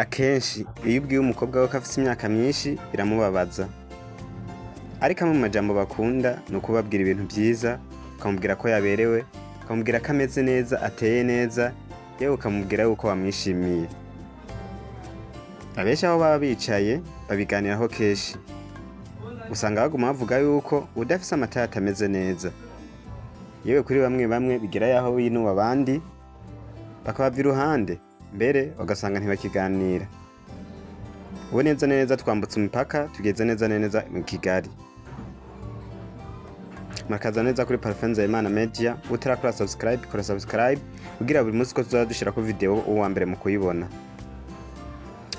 Akenshi iyo ubwiye umukobwa we ko afise imyaka myinshi biramubabaza, ariko amwe mu majambo bakunda ni ukubabwira ibintu vyiza, ukamubwira ko yaberewe, ukamubwira ko ameze neza, ateye neza, yewe ukamubwira yuko wamwishimiye. Abenshi aho baba bicaye babiganiraho kenshi, usanga baguma bavuga yuko uwudafise amataye atameze neza. Yewe kuri bamwe bamwe bigera yaho binuba abandi bakabava iruhande, mbere ugasanga ntibakiganira. Ubu neza na neza twambutse umupaka tugeze neza na neza mu Kigali. Murakaza neza kuri Parfait Nzeyimana Media, utarakora subscribe kora subscribe kugira buri munsi ko tuzoza dushirako video uwa mbere mu kuyibona.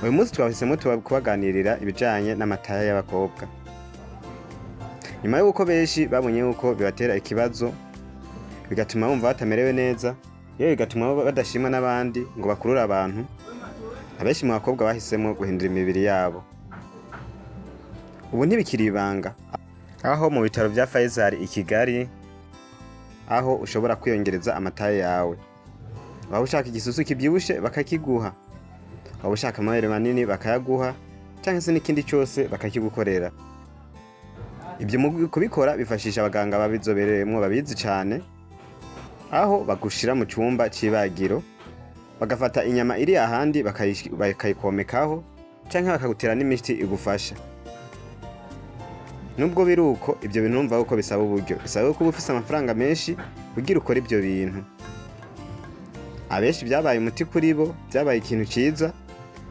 Uyu munsi twahisemo kubaganirira ibijanye n'amataya y'abakobwa. Nyuma y'uko benshi babonye yuko bibatera ikibazo, bigatuma bumva batamerewe neza, yewe bigatuma badashimwa n'abandi ngo bakurure abantu, abenshi mu bakobwa bahisemwo guhindura imibiri yabo. Ubu ntibikiri ibanga, aho mu bitaro vya Faisal i Kigali, aho ushobora kwiyongereza amataye yawe. Waba ushaka igisusu kivyibushe bakakiguha, waba ushaka amabere manini bakayaguha, canke se n'ikindi cose bakakigukorera. Ivyo mu kubikora bifashisha abaganga babizobereyemwo babizi cane, aho bagushira mu cumba c'ibagiro, bagafata inyama iri ahandi bakayikomekaho, canke bakagutera n'imiti igufasha. Nubwo biri uko, ivyo bintu urumva yuko bisaba uburyo, bisaba yuko uba ufise amafaranga menshi kugira ukore ivyo bintu. Abenshi vyabaye umuti kuri bo, vyabaye ikintu ciza,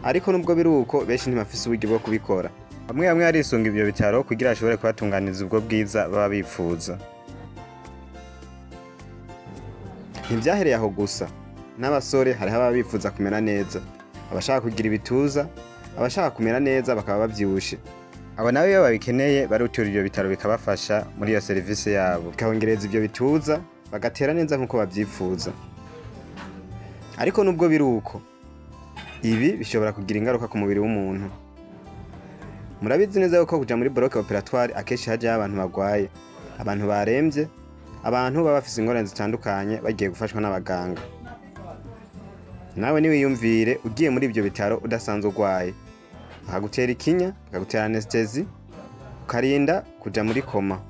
ariko nubwo biri uko benshi ntibafise uburyo bwo kubikora. Bamwe bamwe barisunga ivyo bitaro kugira bashobore kubatunganiriza ubwo bwiza baba bipfuza. Ntivyahereye aho gusa, n'abasore hariho ababa bifuza kumera neza, abashaka kugira ibituza, abashaka kumera neza bakaba bavyibushe. Abo nabo iyo babikeneye baritura ivyo bitaro bikabafasha muri iyo serivisi yabo, bikabongereza ivyo bituza bagatera neza nkuko bavyipfuza. Ariko nubwo biri uko, ibi bishobora kugira ingaruka ku mubiri w'umuntu. Murabizi neza yuko kuja muri bloc opératoire akenshi hajayo abantu bagwaye, abantu baremvye, abantu baba bafise ingorane zitandukanye bagiye gufashwa n'abaganga. Nawe niwiyumvire ugiye muri ivyo bitaro udasanzwe urwaye, bakagutera ikinya, bakagutera anesthésie, ukarinda kuja muri coma.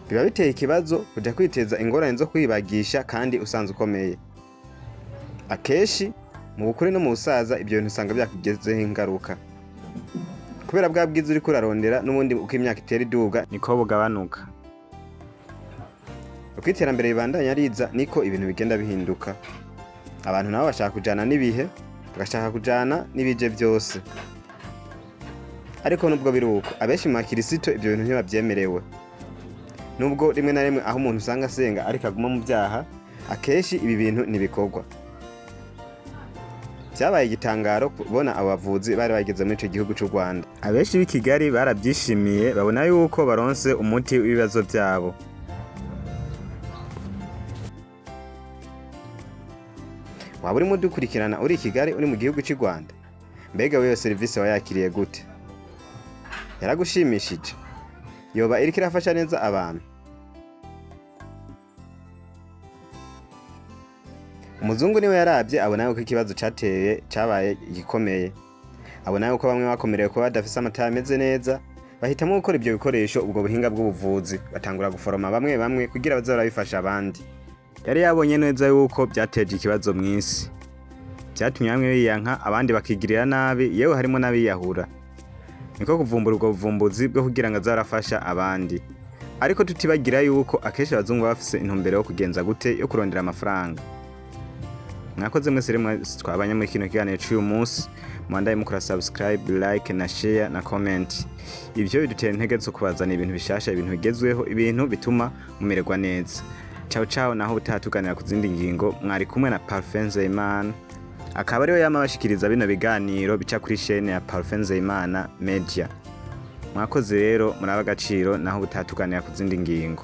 Biba biteye ikibazo kuja kwiteza ingorane zo kwibagisha kandi usanzwe ukomeye. Akenshi mu bukure no mu busaza ivyo bintu usanga vyakugizeho ingaruka. Kubera bwa bwiza uriko urarondera n'ubundi uko imyaka itera iduga niko bugabanuka. Uko iterambere ribandanya riza niko ibintu bigenda bihinduka. Abantu nabo bashaka kujana n'ibihe, bagashaka kujana n'ibije vyose. Ariko nubwo biri uko, abenshi mu bakirisito ivyo bintu ntibavyemerewe. Nubwo rimwe na rimwe aho umuntu usanga asenga ariko aguma mu vyaha, akenshi ibi bintu ntibikorwa. Vyabaye igitangaro kubona abo bavuzi bari bageze muri ico gihugu c'u Rwanda. Abenshi b'i Kigali baravyishimiye babona yuko baronse umuti w'ibibazo vyabo. Waba urimo udukurikirana uri i Kigali uri mu gihugu c'u Rwanda? Mbega wewe iyo serivisi wayakiriye gute? Yaragushimishije? Yoba iriko irafasha neza abantu? Umuzungu niwe yaravye abona yuko ikibazo cateye cabaye igikomeye. Abona yuko bamwe bakomerewe kuba badafise amataye ameze neza, bahitamwo gukora ivyo bikoresho ubwo buhinga bw'ubuvuzi, batangura guforoma bamwe bamwe kugira baze barabifasha abandi. Yari yabonye neza yuko vyateje ikibazo mw'isi. Vyatumye bamwe biyanka, abandi bakigirira nabi, yewe harimwo n'abiyahura. Niko kuvumbura ubwo buvumbuzi bwo kugira ngo aze arafasha abandi. Ariko tutibagira yuko akenshi abazungu baba bafise intumbero yo kugenza gute yo kurondera amafaranga. Mwakoze mwese rero twabanye muri kino kiganiro c'uyu munsi, mwandaye mukora subscribe, like na share na comment. Ivyo bidutera intege zo kubazana ibintu bishasha, ibintu bigezweho, ibintu bituma mumererwa neza. Ciao ciao, naho ubutaha tuganira ku zindi ngingo. Mwari kumwe na Parfait Nzeyimana, akaba ariwe yama abashikiriza bino biganiro bica kuri chaîne ya Parfait Nzeyimana Media. Mwakoze rero, murabe agaciro, naho ubutaha tuganira ku zindi ngingo.